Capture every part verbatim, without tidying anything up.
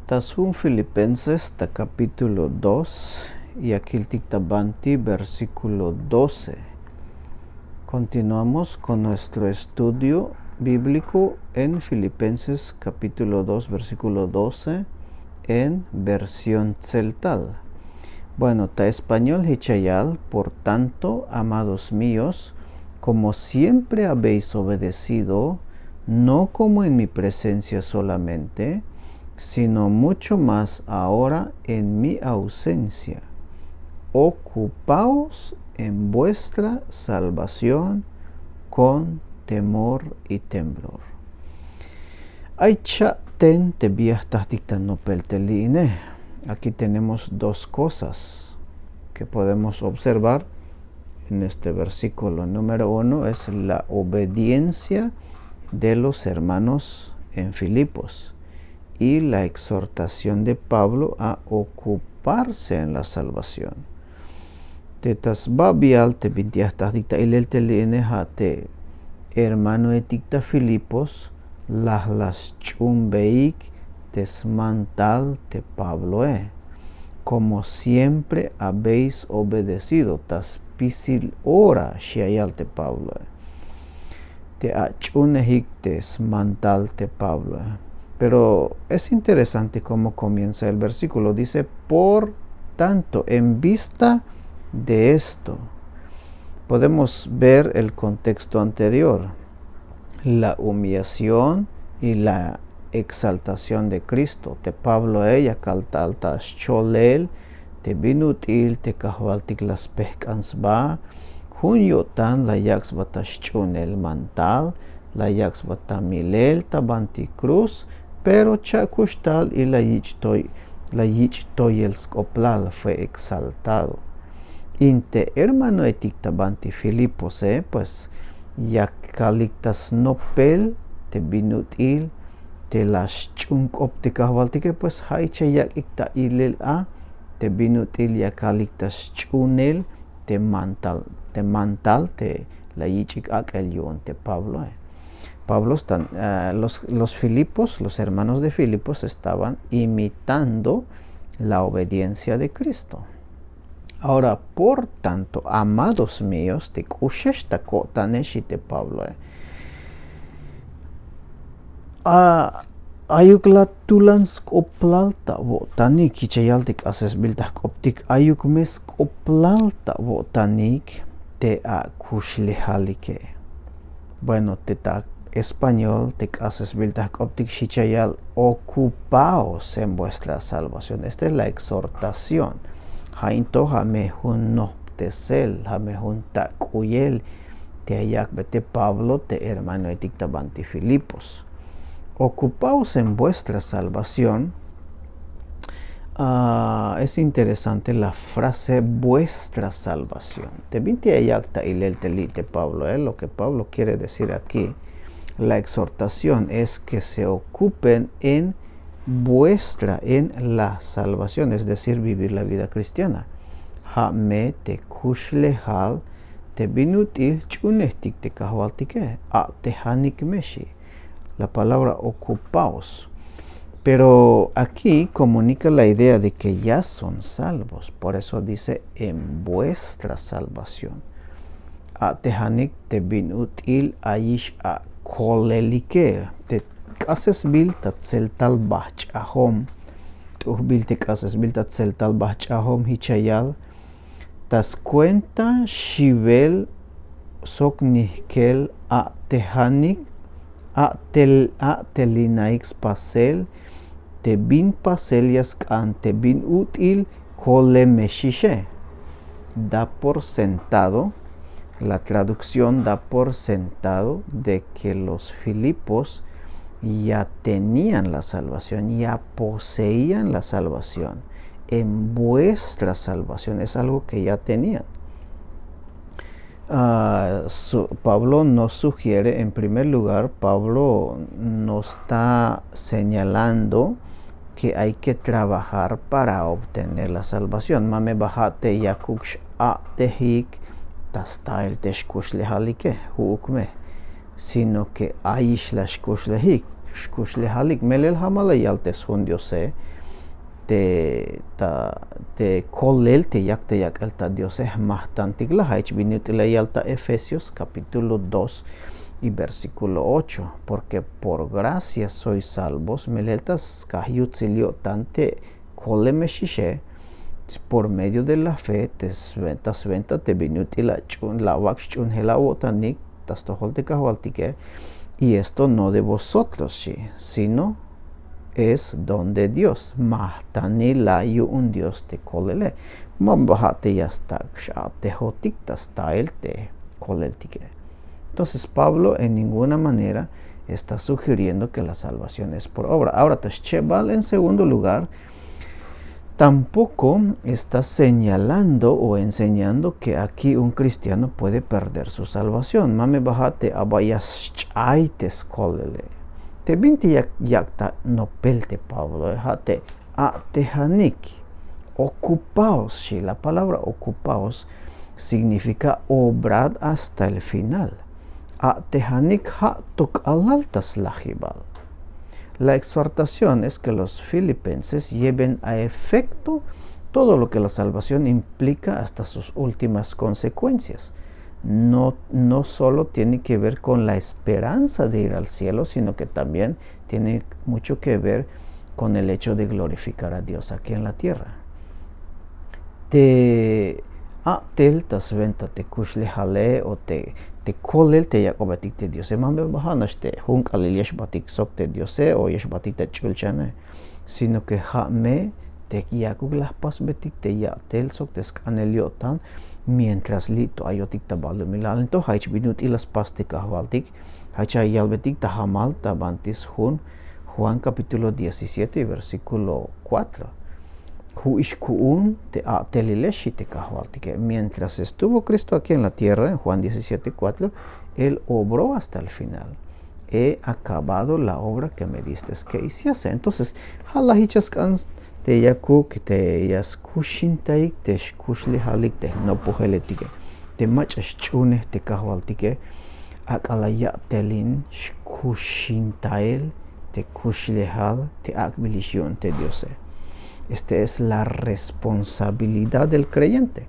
Ta sjun Filipenses ta capítulo dos, ya kiltik ta banti versículo doce. Continuamos con nuestro estudio bíblico en Filipenses capítulo dos, versículo doce, en versión tzeltal. Bueno, ta español hich ya yal: por tanto, amados míos, como siempre habéis obedecido, no como en mi presencia solamente, sino mucho más ahora en mi ausencia. Ocupaos en vuestra salvación con temor y temblor. Ay cha'ten te bi ya jtatik ta nopel te li'inej. Aquí tenemos dos cosas que podemos observar en este versículo. Número uno es la obediencia de los hermanos en Filipos y la exhortación de Pablo a ocuparse en la salvación. Te ta sbabial te bintik ya jtatik ta ilel te li'inej ja' te hermanoetik ta Filipos, laj la sch'uunbeyik te smantal te Pabloe. Como siempre habéis obedecido, ta spisil ora xi ya yal te Pabloe. Te ach'uunejik te smantal te Pabloe. Pero es interesante cómo comienza el versículo. Dice: por tanto, en vista de esto. Podemos ver el contexto anterior, la humillación y la exaltación de Cristo. Te Pabloe ya kal tal ta scholel te bin ut'il te Kajwaltik la spejk'an sba. Jun yo'tan la yak' sba ta sch'uunel mantal, la yak' sba ta milel ta banti cruz, pero cha'kuxtal y la yich' toy, la yich' toyel sk'oplal, fue exaltado. In te hermanoetik ta banti Filipose, pues, ya kalik ta snopel te bin ut'il te la sch'uun k'op te Kajwaltike, pues, ja' jich ya yak'ik ta ilel a te bin ut'il ya kalik ta sch'uunel te mantal, te mantal te la yich'ik ak'el yu'un te Pabloe. Pablo están, ah, los, los Filipos, los hermanos de Filipos estaban imitando la obediencia de Cristo. Ahora, por tanto, amados míos, te k'uxex ta ko'tane, xi te Pabloe. A, ayuk la tulan sk'oplal ta awo'tanik, jich ya yal te k'asesbil ta jk'optik, ayuk me sk'oplal ta awo'tanik te akuxlejalike. Bueno, te ta español te k'asesbil ta jk'optik jich ya yal: ocupaos en vuestra salvación. Esta es la exhortación. Ja' in to ja' me jun nojptesel, ja' me jun tak'uyel te ya yak'bey te Pablo te hermanoetik ta banti Filipos. Ocupaos en vuestra salvación. Ah, es interesante la frase vuestra salvación. Te bintik ya yak' ta ilel te li' te Pabloe, eh, lo que Pablo quiere decir aquí, la exhortación es que se ocupen en vuestra, en la salvación, es decir, vivir la vida cristiana. Ja' me te kuxlejal te bin ut'il jch'uunejtik te Kajwaltike, a'tejanik me, xi. La palabra ocupaos. Pero aquí comunica la idea de que ya son salvos. Por eso dice: en vuestra salvación. A'tejanik te bin ut'il ayix akolelike. Te k'asesbil ta tseltal bajch'ajom, t'ujbil te k'asesbil ta tseltal bajch'ajom, jich ya yal: ta skuenta xiwel sok nijk'el a'tejanik, a'tel, a'telinaik spasel te bin pasel ya sk'an te bin ut'il kolemexixe. Da por sentado, la traducción da por sentado de que los Filipos ya tenían la salvación, ya poseían la salvación. En vuestra salvación, es algo que ya tenían. Ah, su-, Pablo nos sugiere, en primer lugar, Pablo nos está señalando que hay que trabajar para obtener la salvación. Ma me ba ja' te yakuk x-a'tejik ta stail te xkuxlejalike, ju'uk me. Sino que ayix la xkuxlejik, xkuxlejalik. Melel ja' ma la yal te sjun Diose te ta te kolel te yak ta yak'el ta Diose, jmajtantik la. Ja' jich bin ut'il la yal ta Efesios capítulo dos y versículo ocho, porque por gracia sois salvos. Melel ta skaj yutsil yo'tan te kolemexixe, por medio de la fe, te swen- ta swenta te bin ut'il la ch'uun la wak' xch'uunjel awo'tanik ta stojol te Kajwaltike. Y esto no de vosotros, xi, sino es don de Dios. Majtanil la yu'un Dios te kolele. Ma ba ja' te ya stak' x-a'tejotik ta stael te koleltike. Entonces Pablo en ninguna manera está sugiriendo que la salvación es por obra. Ahora ta xchebal, en segundo lugar, tampoco está señalando o enseñando que aquí un cristiano puede perder su salvación. Ma me ba ja' te aba ya xch'ay te skolele. Te bintik yak yak ta nopel te Pabloe, ja' te a'tejanik. Ocupaos, xi. La palabra ocupaos significa obrad hasta el final. A'tejanik ja' to k'alal ta slajibal. La exhortación es que los filipenses lleven a efecto todo lo que la salvación implica hasta sus últimas consecuencias. No, no solo tiene que ver con la esperanza de ir al cielo, sino que también tiene mucho que ver con el hecho de glorificar a Dios aquí en la tierra. Te a'tel ta swenta te kuxlejale o te te kolel te yak'obetik te Diose, ma me ba ja' nax te jun k'aalil ya xbatik sok te Diose o ya xbatik ta ch'ulchane, sino que ja' me te yakuk la jpasbetik te ya'tel sok te sk'anel yo'tan mientras li'to ayotik ta balumilal. Entonces ja' jich bin ut'il la spas te Kajwaltik, ja' jich ya yalbetik ta jamal ta banti sjun Juan capítulo diecisiete y versículo cuatro. Ju'ix ku'un te a'telile, xi te Kajwaltike. Mientras estuvo Cristo aquí en la tierra, en Juan diecisiete cuatro, él obró hasta el final. He acabado la obra que me diste que hiciese. Entonces ja' la jich ya sk'an te yakuk te ya skuxintaik te xkuxlejalik te jnopojeletike, te mach'a xch'uunej te Kajwaltike, ak'a la ya'tel in xkuxintael te kuxlejal te ak'bilix yu'un te Diose. Este es la responsabilidad del creyente.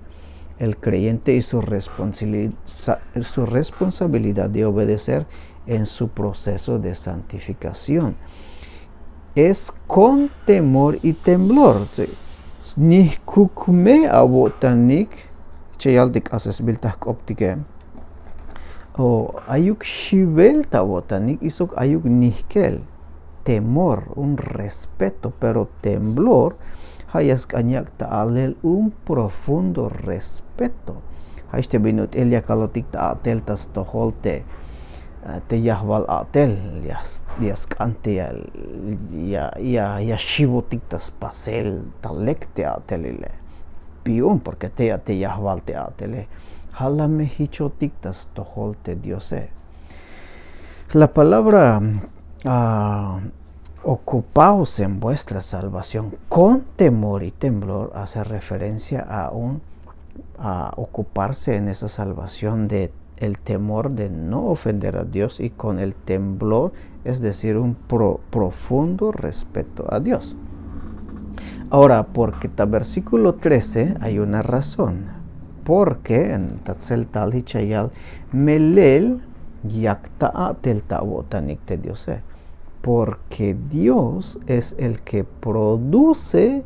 El creyente y su responsabili- sa- su responsabilidad de obedecer en su proceso de santificación. Es con temor y temblor. Snijkuk me awo'tanik, jich ya yal te k'asesbil ta jk'optike. O ayuk xiwel ta awo'tanik y sok ayuk nijk'el. Temor, un respeto, pero temblor ja' ya sk'an yak' ta a'lel un profundo respeto. Ja' jich te bin ut'il ya kalotik ta a'tel ta stojol te, ah, te yajwal a'tel, ya s- ya sk'an te ya ya ya ya xiwotik ta spasel ta lek te a'telile. Yu'un porque tey a te yajwal te a'tele ja' la me jichotik ta stojol te Diose. La palabra, ah, ocupaos en vuestra salvación con temor y temblor hace referencia a un, a ocuparse en esa salvación de el temor de no ofender a Dios y con el temblor, es decir, un pro- profundo respeto a Dios. Ahora, porque ta versículo trece hay una razón. Porque en ta tsel tal jich ya yal, melel yak ta a'tel ta awo'tanik te Diose. Porque Dios es el que produce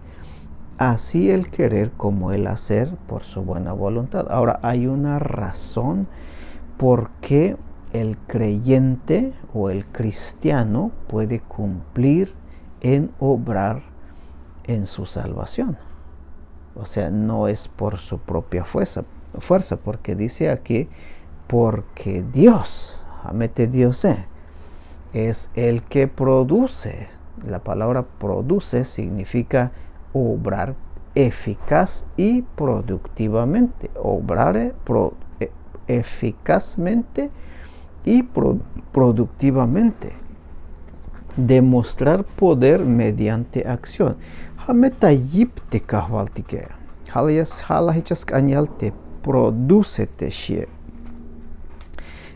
así el querer como el hacer por su buena voluntad. Ahora, hay una razón por qué el creyente o el cristiano puede cumplir en obrar en su salvación. O sea, no es por su propia fuerza, fuerza, porque dice aquí, porque Dios, ja' me te Diose, es el que produce. La palabra produce significa obrar eficaz y productivamente. Obrar, eh, pro- eh, eficazmente y pro- productivamente. Demostrar poder mediante acción. Ja' me ta yip te Kajwaltike. Ja' la ya s- ja' la jich ya sk'an yal te produce te xie.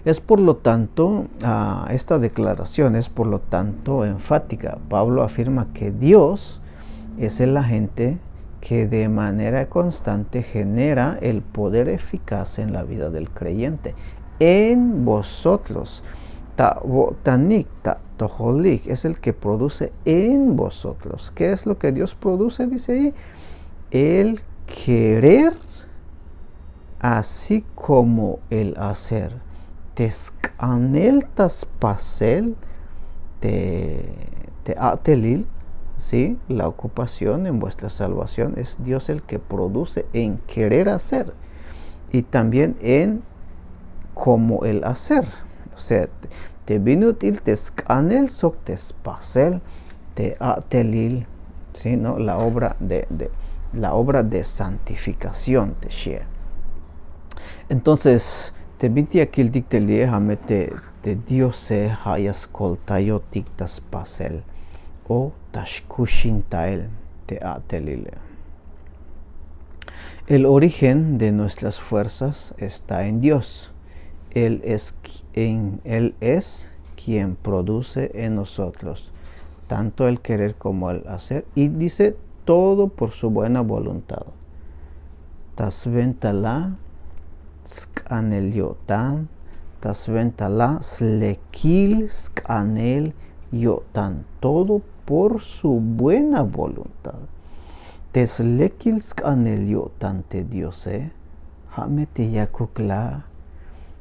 Es por lo tanto, ah, esta declaración es por lo tanto enfática. Pablo afirma que Dios es el agente que de manera constante genera el poder eficaz en la vida del creyente. En vosotros, ta vo'tanik, ta tojolik, es el que produce en vosotros. ¿Qué es lo que Dios produce? Dice ahí, el querer así como el hacer. Te sk'anel ta spasel te, te a'telil, ¿sí? La ocupación en vuestra salvación es Dios el que produce en querer hacer y también en como el hacer. O sea, te, te bin ut'il te sk'anel sok te spasel te a'telil, ¿sí? ¿No? La obra de, de, la obra de santificación te xie. Entonces, te bintik ya kiltik te li'e, ja' me te, te Diose ja' ya skoltayotik ta spasel o ta xkuxintael te a'telile. El origen de nuestras fuerzas está en Dios. Él es quien, Él es quien produce en nosotros tanto el querer como el hacer. Y dice, todo por su buena voluntad. Ta swenta la sk'anel yo'tan, ta swenta la slekil sk'anel yo'tan, todo por su buena voluntad. Te slekil sk'anel yo'tan te Diose, ja' me te yakuk la,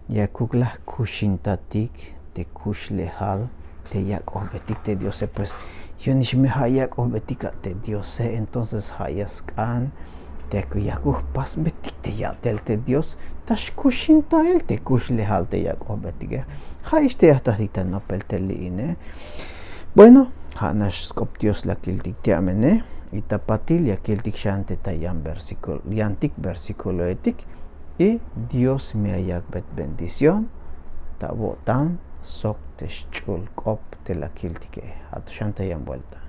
yakuk la jkuxintatik te kuxlejal te yak'ojbetik te Diose. Pues yu'unix me ja' yak'ojbetik a te Diose, entonces ja' ya sk'an te yakuk jpasbetik te ya'tel te Dios ta xkuxintael te kuxlejal te yak'ojbetike. Ja'ix te ya jtatik ta nopel te li'ine. Bueno, ja' nax sk'op Dios la kiltik te amene, y ta patil ya kiltik xan te ta yan versículo, yantik versículoetik, y Dios me ya yak'bey bendición ta wo'tan sok te xch'ul k'op te la kiltike. Ja' to xan ta yan vuelta.